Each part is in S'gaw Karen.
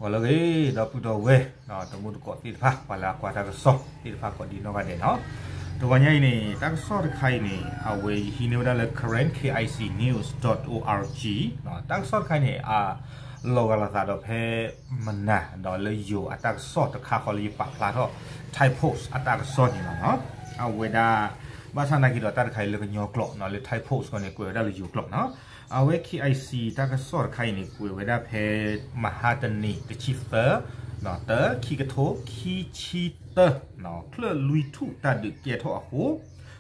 ဂီၤလၢအဂ့ၤ ဒီပုၢ်ဒီဝဲၢ် တံၤသကိးသ့ၣ်တဖၣ် ပှၤလၢအကွၢ်တၢ်ကစီၣ်သ့ၣ်တဖၣ်ကိးဒံနီၢ်ဂၤဒဲးနီၤ, တဂီၤညါအံၤန့ၣ် တၢ်ကစီၣ်တခါအံၤန့ၣ် အဝဲယဟံးန့ၢ်ဝဲဒၣ်လၢ Karen K I C News dot O R G တၢ်ကစီၣ်တခါအံၤန့ၣ် အလီၤဂာ်လိာ်သးဒီးဖဲမနၤ ဒီးလၢယိၤအတၢ်ကစီၣ်တခါဃီလၢယပာ်ဖျါထီၣ် Thai Post အတၢ်ကစီၣ်န့ၣ်လီၤနီၤ, အဝဲဒၣ် ဘၣ်ဆၣ်နာ်က့ဒီးတၢ်တခါအံၤလၢကညီကျိာ်နီၤ လၢ Thai Post ဃီန့ၣ် ကွဲးဝဲဒၣ်လၢယိၤကျိာ်နီၤ, အဝဲ K I C တၢ်ကစီၣ်တခါအံၤန့ၣ် ကွဲးဝဲဒၣ်ဖဲ မဟါတနံၤ တဆံသၢ တၢ ခံကထိခံဆံသၢ ချၢၣ်လွံၢ်ထူၣ်တၢ်ဒုးကဲထီၣ်အဃိ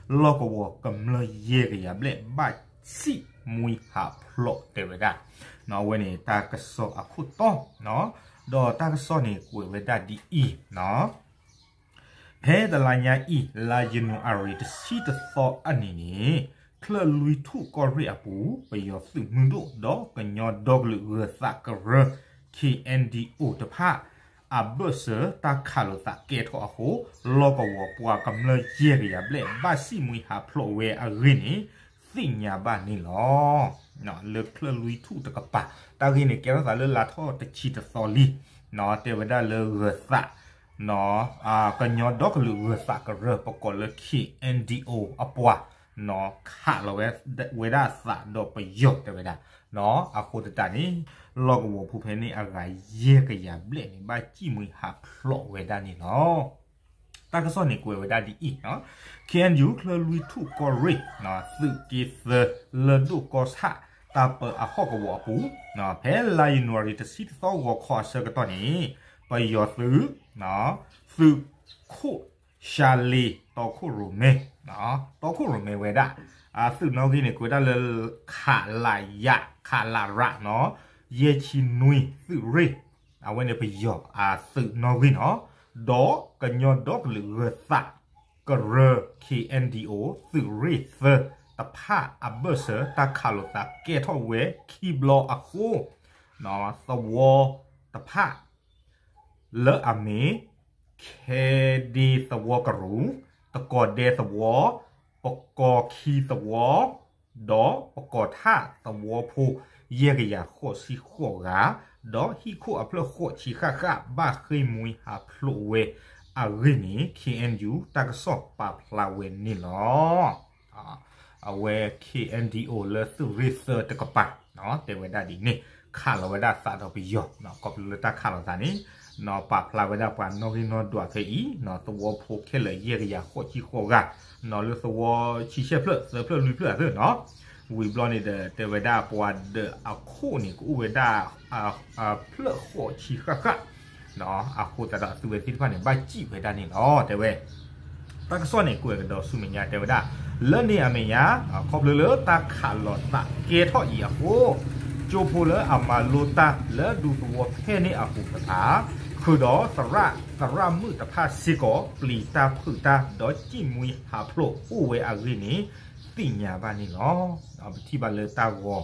လီၢ်ကဝီၤကမျၢၢ်ယဲၢ်ကယၤဘျဲၣ်ဘၣ်စံၣ်မှံဟးဖျိးတဲဝဲဒၣ်, အဝဲန့ၣ်တၢ်ကစီၣ်အခိၣ်တီ, ဒီးတၢ်ကစီၣ်န့ၣ်ကွဲးဝဲဒၣ်ဒ်အံၤ ဖဲတလါညါအံၤ လါယနူၤအါရံၤ တဆံတသီအနံၤန့ၣ် ချၢၣ်လွံၢ်ထူၣ်ကီၢ်ရ့ၣ်အပူၤ ပယီၤသုးမုၢ်ဒိၣ်ဒီးကညီဒီကလုာ်ဂၢၤသးကရၢ K N D O တဖၣ် အဘၢၣ်စၢၤတၢ်ခးလိာ်သးကဲထီၣ်အဃိ လီၢ်ကဝီၤပှၤကမျၢၢ်ယဲၢ်ကယၤဘျဲၣ်ဘၣ်စံၣ်မှံဟးဖျိးဝဲအဂ့ၢ်န့ၣ် သ့ၣ်ညါဘၣ်န့ၣ်လီၤ. လၢချၢၣ်လွံၢ်ထူၣ်တကပၤ တၢ်ဂ့ၢ်န့ၣ်ကဲထီၣ်သးလၢလါထီၣ်တဆံတသီလံ, တဲဝဲဒၣ်လၢဂၢၤသး ကညီဒီကလုာ်ဂၢၤသးကရၢ ပကိးလၢ K N D O အပှၤ ခးလီၤဝဲဒၣ်အသးဒီးပယီၤတဲဝဲဒၣ်, အဃိသတးန့ၣ် လီၢ်ကဝီၤဖိဖဲန့ၣ်အဂၤယဲၢ်ကယၤဘျဲၣ်န့ၣ် ဘၣ်စံၣ်မှံဟးဖျိးဝဲဒၣ်န့ၣ်လီၤ. တၢ်ကစီၣ်န့ၣ်ကွဲးဝဲဒၣ်ဒ်အံၤ, K N U ချၢၣ်လွံၢ်ထူၣ်ကီၢ်ရ့ၣ် သုးက့သၢလၢၢ်ဒိၣ်ကီၢ်ဆၣ် တၢ်ပၢအဟီၣ်ကဝီၤအပူၤ ဖဲလါယနူၤအါရံၤ တဆံတသီဂီၤခီအဆၢကတီၢ်န့ၣ် ပယီၤသုး သုးခိၣ် ရှါလ့ တီခိၣ်ရိၣ်မဲ တီခိၣ်ရိၣ်မဲဝဲဒၣ် အသုးနီၣ်ဂံၢ်န့ၣ် ကွဲးဒၣ်လၢ ခလရ ခလရ ယဲၢ်ဆံနွံ သုးရ့ၣ် အဝဲန့ၣ်ပယီၤအသုးနီၣ်ဂံၢ်နီၤ, ဒီးကညီဒီကလုာ်ဂၢၤသးကရၢ K N D O သုးရ့ၣ်သၢတဖၣ်အဘၢၣ်စၢၤ တၢ်ခးလိာ်သးကဲထီၣ်ဝဲခံဘျီအဃိ သဝီတဖၣ် လၢအမ့ၢ် ခဲဒ့သဝီကရူၢ်, တကီၢ်ဒဲသဝီ, ပကီၢ်ခံသဝီ, ဒီးပကီၢ်ထၣ်သဝီဖိ ယဲၢ်ကယၤဃိးဆံဃိးဂၤ, ဒီးဟံၣ်ခိၣ်အဖျၢၣ်ဃိးဆံဃၣ်ဃၣ် ဘၣ်ဃ့ၢ်မှံဟးဖျိးဝဲအဂ့ၢ်န့ၣ် K N U တၢ်ကစီၣ်ပာ်ဖျါဝဲန့ၣ်လီၤ. အဝဲ K N D O လၢသုးရ့ၣ်သၢတကပၤ တဲဝဲဒၣ်ဒ်န့ၣ် ခးလီၤဝဲဒၣ်သးဒီးပယီၤ ခီဖျိလၢတၢ်ခးလိာ်သးန့ၣ် ပာ်ဖျါဝဲဒၣ်ပှၤနီၣ်ဂံၢ်နီၣ်ဒွးဖဲအံၤ သဝီဖိခဲလၢာ်ယဲၢ်ကယၤဃိးဆံဃိးဂၤ လၢသဝီဆံဆဲၣ်ဖျၢၣ် သၢဖျၢၣ်လွံၢ်ဖျၢၣ်အသၢနီၤ, ဝံၤဘျီန့ၣ်ဒီး တဲဝဲဒၣ်ပှၤဒၢးအခိၣ်န့ၣ် ကအိၣ်ဝဲဒၣ် ဖျၢၣ်ဃိးဆံဃၣ်ဃၣ် အဃိသတးဒီးအသုဝဲသ့ၣ်တဖၣ်န့ၣ် ဘၣ်စံၣ်ဝဲဒၣ်န့ၣ်လီၤ တဲဝဲ တၢ်ကစီၣ်န့ၣ် ကွဲးကဒီးဆူမဲာ်ညါတဲဝဲဒၣ် လၢန့ၣ်အမဲာ်ညါ ခီဖျိလၢတၢ်ခးလိာ်သးကဲထီၣ်အံၤအဃိ ကၠိဖိလၢအမၤလိတၢ်လၢဒူသဝီဖဲန့ၣ်အပူၤတဖၣ် ဃုာ်ဒီးသရၣ်သရၣ်မုၣ်တဖၣ်စ့ၢ်ကီး ပျံၤတၢ်ဖုးတၢ် ဒီးစံၣ်မှံဟးဖျိးအိၣ်ဝဲအဂ့ၢ်န့ၣ် သ့ၣ်ညါဘၣ်န့ၣ်လီၤ. ပထံၣ်ဘၣ်လၢတၢ်ဂီၤ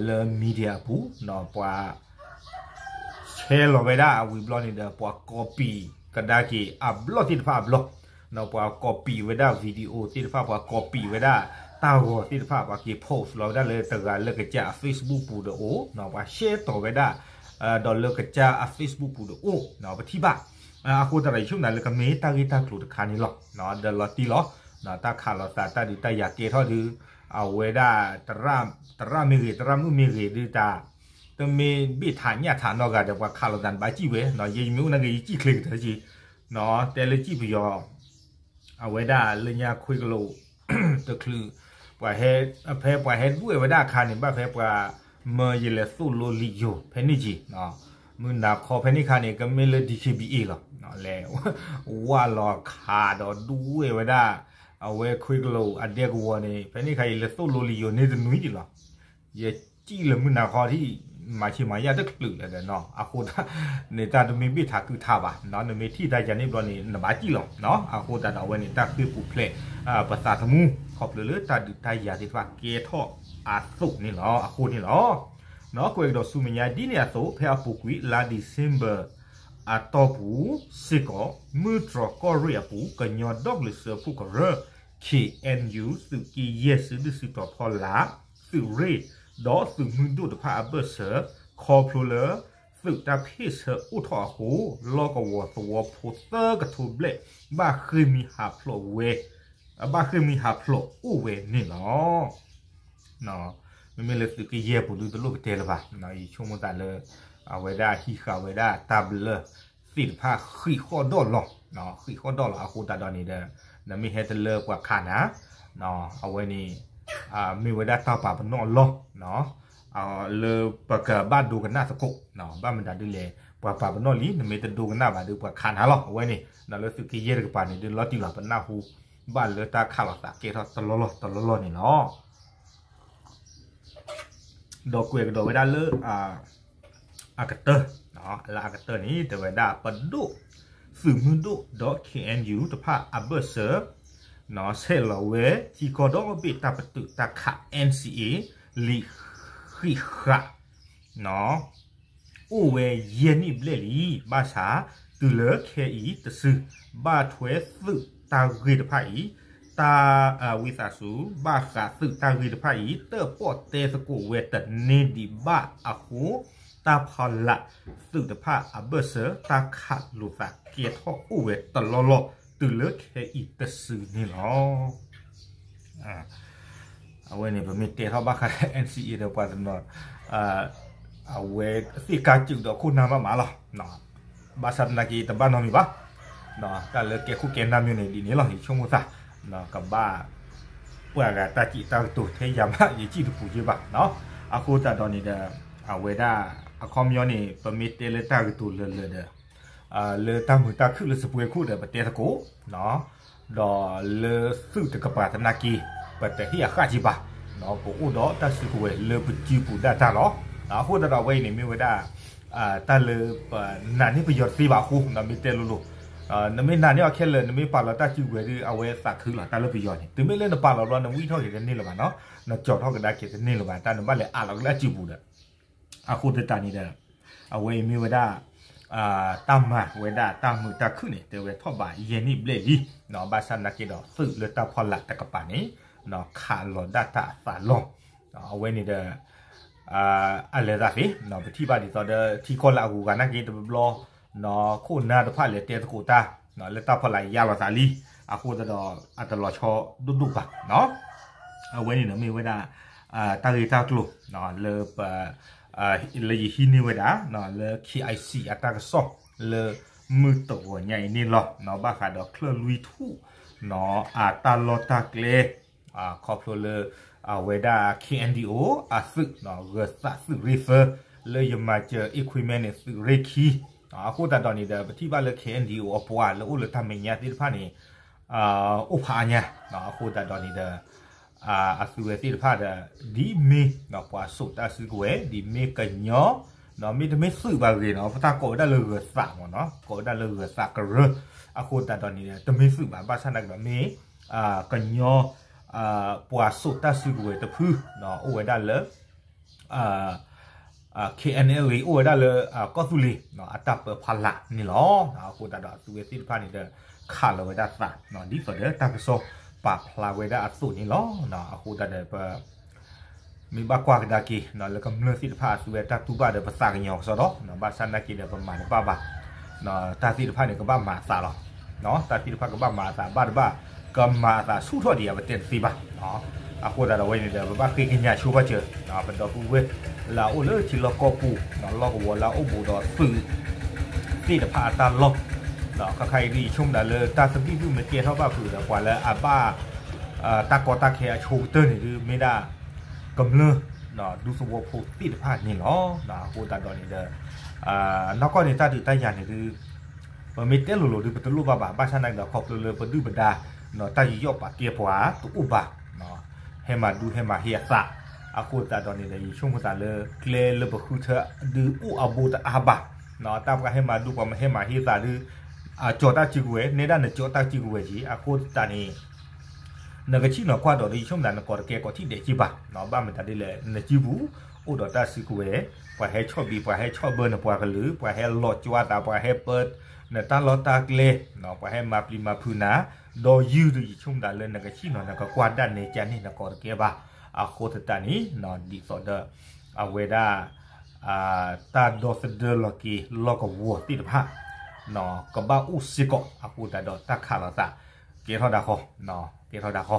လၢ media အပူၤ ပှၤ share လီၤဝဲဒၣ် ဝံၤဘျီန့ၣ်ဒီး ပှၤ copy ကဒါက့ၤအဘျီၣ်သ့ၣ်တဖၣ်အဘျီၣ်, ပှၤ copy ဝဲဒၣ် video သ့ၣ်တဖၣ် ပှၤ copy ဝဲဒၣ်တၢ်ဂီၤသ့ၣ်တဖၣ် ပှၤက့ၤ post လီၤဝဲဒၣ်လၢတဂၤလၢကစၢ်အ Facebook ပူၤဒီးအိၣ်, ပှၤ share တီၤဝဲဒၣ် ဒီးလၢကစၢ်အ Facebook ပူၤဒီးအိၣ် ပထံၣ်ဘၣ်, အဃိသတးဒီး ယဆိကမိၣ်လၢကမ့ၢ်တၢ်ဂ့ၢ်တၢ်ကျိၤတခါန့ၣ်လီၤ. ဒီးလီၤတံၢ်လီၤ, တၢ်ခးလိာ်သးတၢ်ဒုးတၢ်ယၤကဲထီၣ်ဒုး အဝဲဒၣ် သရၣ်မ့ၢ်ဂ့ၤ သရၣ်မုၣ်မ့ၢ်ဂ့ၤဒုးတၢ် တမ့ၢ်ဘ့ၣ်ထးညၣ်ထးနီတဂၤဒီး ပှၤခးလိာ်သးန့ၣ် ဘၣ်စံၣ်ဝဲ, ယဲယမ့ၢ်အိၣ်နာ်က့ ယစံၣ်ချ့ကတၢၢ်က့ၤ, တဲလၢစံၣ်ပယီၤ အဝဲဒၣ်လၢညါခွ့ကလိာ် တချုး ပှၤဟဲ ဖဲပှၤဟဲဒွဲၣ်ဝဲဒၣ်အခါန့ၣ် ဘၣ်ဖဲပှၤမၢယလဲၤသိၣ်လိလံာ်ယိာ်ဖဲန့ၣ်က့ၤ, မုၢ်နၤခီဖဲန့ၣ်ခါန့ၣ် ကမ့ၢ်လၢ D K B A လီၤ, လဲၤ ဝၢ်လီၤခးဒီးဒွဲၣ်ဝဲဒၣ် အဝဲခွ့ကလိာ်အဒဲကဝီၤန့ၣ် ဖဲန့ၣ်ခါအံၤ လဲၤသိၣ်လိလံာ်ယိာ်န့ၣ်တနွံဒံးလီၤ. ယစံၣ်လၢမုၢ်နၤခီထံၣ် မၤဆ့မၤယၣ်တချုးလၢၤဒီးနီၤ, အဃိသတးန့ၣ် တၢ်တမ့ၢ်ဘ့ၣ်ထးကုထးဘၣ်, နမ့ၢ်ထံၣ်တၢ်ယၤန့ၣ်ဘျီန့ၣ် နဘၣ်စံၣ်လီၤ. အဃိသတးဒီးအဝဲန့ၣ် တၢ်ဃ့ၢ်ပူၤဖျဲး ပသးသမူ ခီဖျိလၢတၢ်ဒုးတၢ်ယၤသ့ၣ်တဖၣ်ကဲထီၣ်အသိးန့ၣ်လီၤ, အဃိန့ၣ်လီၤ. ကွဲးကဒီးဆူမဲာ်ညါ ဒ်န့ၣ်အသိး ဖဲအပူၤကွံာ် လါ December အတီၢ်ပူၤစ့ၢ်ကီး မုၢ်တြီၤကီၢ်ရ့ၣ်အပူၤ ကညီဒီကလုာ်စၢဖှိၣ်ကရၢ K N U သုးက့ယဲၢ် စုဒုၣ်စုတီၤဖီလာ် သုးရ့ၣ် ဒီးသုးမုၢ်ဒိၣ်တဖၣ်အဘၢၣ်စၢၤ ခီဖျိလၢ သုးတၢ်ဖ့ၣ်ဆၢအိၣ်ထီၣ်အဃိ လီၢ်ကဝီၤသဝီဖိသၢကထိဘျဲၣ် ဘၣ်ဃ့ၢ်မှံဟးဖျိးဝဲ ဘၣ်ဃ့ၢ်မှံဟးဖျိးအိၣ်ဝဲန့ၣ်လီၤ. မ့မ့ၢ်လၢသုးကယဲၢ်ပူၤဒုတလိၣ်ပတဲလၢၤဘၣ်, ယဆိကမိၣ်သးလၢ အဝဲဒၣ်ဟံးဃာ်ဝဲဒၣ်တၢ်ဘျၢသ့ၣ်တဖၣ်ဃံးဃီၣ်ဒီၣ်လီၤ, ဃံးဃီၣ်ဒီၣ်လီၤ. အဃိသတးဒီးန့ၣ်ဒီး နမ့ၢ်ဟဲတလၢပှၤခးနၤ အဝဲန့ၣ် မ့ၢ်ဝဲဒၣ်တၢ်ပာ်ပနီၣ်အလီၢ် လၢပကဘၣ်ဒိကနၣ်သကိး, ဘၣ်မတၤဒ်လဲၣ် ပှၤပာ်ပနီၣ်လံ နမ့ၢ်တဒိကနၣ်ဘၣ်ဒီးပှၤခးနၤလီၤ. အဝဲန့ၣ် လၢသုးကယဲၢ်တကပၤန့ၣ် ဒုးလီၤတံၢ်လီၤ ပနၢ်ဟူဘၣ်လၢတၢ်ခးလိာ်သးကဲထီၣ်တလီၢ်လီၢ်တလီၢ်လီၢ်န့ၣ်လီၤ. ဒီးကွဲးကဒီးဝဲဒၣ်လၢ အကတၢၢ်, လၢအကတၢၢ်န့ၣ် တဲဝဲဒၣ်ပဒိၣ်သုးမုၢ်ဒိၣ်ဒီး ခ့ၣ်အဲၣ်ယူၣ် တဖၣ်အဘၢၣ်စၢၤ ဆဲးလီၤဝဲ ထံကီၢ်ဒီဘ့ၣ်တၢ်ပတုာ်တၢ်ခး NCA လံာ်ဃံးဃာ် အိၣ်ဝဲယဲၢ်နံၣ်ဘျဲၣ်လံ. ဘၣ်ဆၣ် တုၤလၢခဲအံၤတစု ဘၣ်ထွဲသုးတၢ်ဂ့ၢ်တဖၣ်အံၤ တၢ်ဝံသးစူၤ ဘၣ်ဃးသုးတၢ်ဂ့ၢ်တဖၣ်အံၤ တၢၣ်ပီၣ်တဲသကိးဝဲတန့ၢ်ဒံးဘၣ်အဃိ တၢ်ဖီလာ်သုးတဖၣ်အဘၢၣ်စၢၤ တၢ်ခးလိာ်သးကဲထီၣ်အိၣ်ဝဲတလီၢ်လီၢ် တုၤလၢခဲအံၤတစုန့ၣ်လီၤ. အဝဲန့ၣ် ပမ့ၢ်တဲထီၣ်ဘၣ်ဃး NCA ဒီးပှၤတနီၤ အဝဲသ့ၣ်ကါစူးဒီးခိၣ်နၢ်ဘၣ်မးလီၤ. ဘၣ်ဆၣ်သနာ်က့ တဘၣ်နီတမံၤဘၣ်. တၢ်လၢကဲခိၣ်ကဲနၢ်မ့ၢ်န့ၣ်ဒ်န့ၣ်လီၤ ယဆိကမိၣ်သး ကဘၣ် ပှၤဂၤတၢ်စံးတၢ်ကတိၤထဲယၤမး ယစံၣ်တပူၤယ့ၢ်ဘၣ်. အဃိသတးဒီးန့ၣ်ဒီး အဝဲဒၣ် အခီပညီန့ၣ် ပမ့ၢ်တဲလၢတၢ်ကတိၤလၢာ်လၢာ်ဒီး လၢတၢ်မုာ်တၢ်ခုၣ်လၢစပွဲခိၣ်ဒီးပတဲသကိး ဒီးလၢသုးတကပၤသနာ်က့ ပတဟ့ၣ်အဃၣ်က့ၤဘၣ်, ပအိၣ်ဒီးတၢ်စုကဝဲၤလၢပစုပူၤဒၣ်တၢ်လီၤ. အဃိသတးဒီးအဝဲအံၤန့ၣ်မ့ၢ်ဝဲဒၣ် တၢ်လၢပနာ်န့ၢ်ပယီၤတသ့ဘၣ်အဃိ မ့ၢ်တဲလိၤလိၤ နမ့ၢ်နာ်န့ၢ်အီၤခဲလၢာ် နမ့ၢ်ပာ်လီၤတၢ်စုကဝဲၤဒီး အဝဲသးခုလီၤ တၢ်လၢပယီၤန့ၣ် တုၤမ့ၢ်လၢနပာ်လီၤဘျီ နဝံထီၣ်က့ၤတန့ၢ်လၢၤဘၣ်နီၤ, နကၠီၤထီၣ်ကဒါက့ၤတန့ၢ်လၢၤဘၣ် တၢ်နဘၣ်လဲၤအးလီၤကလၢအစုပူၤဒီး အဃိသတးန့ၣ်ဒီး အဝဲအံၤမ့ၢ်ဝဲဒၣ် တၢ်မၤဝဲဒၣ်တၢ်မုာ်တၢ်ခုၣ်န့ၣ် တဲဝဲထီၣ်ဘးယဲၢ်နံၣ်ဘျဲၣ်လံ, ဘၣ်ဆၣ်သနာ်က့ဒီး သုးလၢတၢ်ဖီလာ်တကပၤန့ၣ် ခးလီၤဒၣ်တၢ်အသးလီၤ. အဝဲန့ၣ်ဒီး အလဲၤသးသ့ ပထံၣ်ဘၣ်ဒ်သိးဒီးထံကီၢ်လၢအဂုၤအဂၤနာ်က့တဘျီဘျီ ခိၣ်နၢ်တဖၣ်လဲၤတဲသကိးတၢ် လၢတၢ်ဖီလာ်ယါလီၤသးလံ, အဃိသတးဒီးအတလီၤဆီဒိၣ်ဒိၣ်ဘၣ် အဝဲန့ၣ်ဒီး မ့ၢ်ဝဲဒၣ် တၢ်ဂ့ၢ်တၢ်ကျိၤ လၢပ လၢယဟံးန့ၢ်ဝဲဒၣ် လၢ KIC အတၢ်ကစီၣ် လၢမုၢ်တဂီၤညါအံၤန့ၣ်လီၤ. ဘၣ်ဃးဒီးချၢၣ်လွံၢ်ထူၣ် အတၢ်လီၢ်တၢ်ကျဲ ခီဖျိလၢ အဝဲဒၣ် KNDO အသုး ဂၢၤသးသုးရ့ၣ်သၢ လၢယမၤစၢၤ equipment န့ၣ် သုးရ့ၣ်ခံ အဃိသတးဒီးန့ၣ်ဒီး ပထံၣ်ဘၣ်လၢ KNDO အပှၤလၢအိၣ်လၢတၢ်မဲာ်ညါသ့ၣ်တဖၣ်န့ၣ် အိၣ်ဖးအါညါ အဃိသတးဒီးန့ၣ်ဒီး အသုဝဲသ့ၣ်တဖၣ်ဒီး ဒ်မ့ၢ်ပှၤစိာ်တၢ်စုကဝဲၤ ဒ်မ့ၢ်ကညီ မ့တမ့ၢ်သုးဘၣ်ဂ့ၤနီၤ ပတၢ်ကိးဝဲဒၣ်လၢဂၢၤသးမ့ၢ်နီၤ ကိးဝဲဒၣ်လၢဂၢၤသးကရၢ အဃိသတးဒီးန့ၣ်ဒီး တမ့ၢ်သုးဘၣ် ဘၣ်ဆၣ်သနာ်က့ဒီးမ့ၢ် ကညီ ပှၤစိာ်တၢ်စုကဝဲၤတဖု အိၣ်ဝဲဒၣ်လၢ KNLA အိၣ်ဝဲဒၣ်လၢ ကီၢ်သူလ့ၤ အတၢ်ပၢဖီလာ်န့ၣ်လီၤ. အဃိသတးဒီးအသုဝဲသ့ၣ်တဖၣ်န့ၣ်ဒီး ခးလီၤဝဲဒၣ်သး ဒ်သိးဒီးတၢ်ကစီၣ်ပာ်ဖျါဝဲဒၣ်အသိးန့ၣ်လီၤ. အဃိသတးဒီးပ မ့ၢ်ဘၣ်ကွၢ်ကဒါက့ၤ လၢကမျၢၢ်သ့ၣ်တဖၣ်အသုဝဲတၢ်တူၢ်ဘၣ်ဒီးပသးကညီၤကစီဒီ ဘၣ်ဆၣ်သနာ်က့ဒီးပမၤတဘၣ်ဘၣ် တၢ်သ့ၣ်တဖၣ်န့ၣ်ကဘၣ်မၤအသးလီၤ. တၢ်သ့ၣ်တဖၣ်ကဘၣ်မၤအသးဘၣ်တဘၣ် ကမၤအသးဆူၣ်ထီၣ်ဒံးဧါ ပတဲတသ့ဘၣ်. အဃိသတးဒီးဝဲန့ၣ်ဒီး ပဘၣ်ဃ့ကညးဆိဘၣ်စၢၤ ပဒီပုၢ်ဝဲၢ်လၢအအိၣ်လၢထံလီၢ်ကီၢ်ပူၤ လီၢ်ကဝီၤလၢအအိၣ်ဘူးဒီးသုးသ့ၣ်တဖၣ်အတၢ်လီၢ် ခါခါအံၤဒ်ယဆိကမိၣ်ဒၣ်လၢတၢ်သဘံၣ်ဘုၣ်မ့ၢ်ကဲထီၣ်ဘၣ်ဖုးဒီး ပှၤလၢအဘၣ် တၢ်ကီတၢ်ခဲအဆိကတၢၢ်န့ၣ်ဒုး မ့ၢ်ဒၣ်ကမျၢၢ် ဒူသဝီဖိသ့ၣ်တဖၣ်န့ၣ်လီၤ. အဃိသတးဒီးန့ၣ်ဒီး နီၢ်ကီၢ်န့ၣ်တၢ်ဒုးတၢ်ယၤန့ၣ်ဒုး ပမ့ၢ်တဲလိၤလိၤဒုး ပတလိၣ်ဘၣ်ဘၣ် ဘၣ်ဆၣ်သနာ်က့ဒီး ခီဖျိလၢပဒုၣ်ပဒါ တၢ်ယူးယီၣ်ပာ်ကဲပှၤတအိၣ်ဘၣ် ဟဲမၤဒူဟဲမၤဟ့အသး အဃိသတးဒီးန့ၣ်ဒီး ယဆိကမိၣ်သးလၢ ကျဲလၢပဃုထၢဒုးအိၣ်အဘူးတအါဘၣ် တၢ်ပှၤဟဲမၤဒူပှၤမၤဟဲမၤဟ့သးဒုး အကၠီၤတၢ်စုကဝဲၤ နဲဒၣ်နကၠီၤတၢ်စုကဝဲၤက့ၤ အဃိသတးန့ၣ် နကဆံၣ်နီၤကွၢ်ဒီး ယဆိကမိၣ်သး နကိးတကဲကိးထံၣ်ဒဲးက့ၤဘၣ် ဘၣ်မတၤဒ်လဲၣ် နစုပူၤ အိၣ်ဒီးတၢ်စုကဝဲၤ ပှၤဟဲဆီၣ်ဘံၣ် ပှၤဟဲဆီၣ်ဘၢနပှၤကလုာ် ပှၤဟဲလီၤကၠွါသး ပှၤဟဲပၢနတၢ်လီၢ်တၢ်ကျဲ ပှၤဟဲမၤပျံၤမၤဖုးနၤ ဒီးယုၢ်ဒီး ယဆိကမိၣ်သးလၢနကဆံၣ်နီၤ နကကွၢ်ဒၣ်နဲကန့ၣ် နကိးတကဲဘၣ် အဃိသတးန့ၣ် ဒ်သိးဒီး အဝဲဒၣ် တၢ်ဒီသဒၢလီၤက့ၤလီၢ်ကဝီၤသ့ၣ်တဖၣ် ကဘၣ်အိၣ်စ့ၢ်ကီးအဃိသတးဒီး တၢ်ခးလိာ်သး ကဲထီၣ်ဒၣ်ဃီ, ကဲထီၣ်ဒၣ်ဃီ.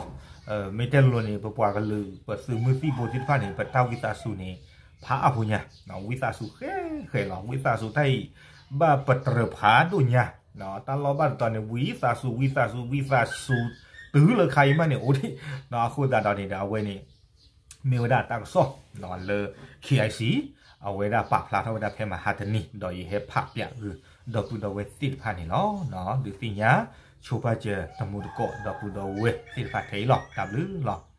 မ့ၢ်တဲလိၤန့ၣ် ပပှၤကလုာ် ပသုးမုၢ်သံၣ်ဘိသ့ၣ်တဖၣ်န့ၣ် ပတၢ်ဝံသးစူၤန့ၣ် ဖးအါဖိညါ, ဝံသးစူၤဃဲဃဲလီၤ. ဝံသးစူၤတၢ်အံၤ ဘၣ်ပတြၢၤဖးဒိၣ်ညါ, တၢ်လီၢ်ဘၣ်တတီၤန့ၣ် ဝံသးစူၤ ဝံသးစူၤ ဝံသးစူၤ တုၤလၢခါအံၤမးန့ၣ် အိၣ်ဒံး အဃိသတးဒီးန့ၣ်ဒီး အဝဲန့ၣ် မ့ၢ်ဝဲဒၣ်တၢ်ကစီၣ်လၢ K I C အဝဲဒၣ်ပာ်ဖျါထီၣ်ဝဲဒၣ်ဖဲမဟါတနံၤ ဒီးယဟဲဖးပျးဂုာ် ဒီပုၢ်ဒီဝဲၢ်သ့ၣ်တဖၣ်န့ၣ်လီၤ. ဒုးသ့ၣ်ညါ ဆိပာ်စၢၤတမူတကိး ဒီပုၢ်ဒီဝဲၢ်သ့ၣ်တဖၣ်ထဲအံၤလီၤ. တၢ်ဘျုးလီၤ.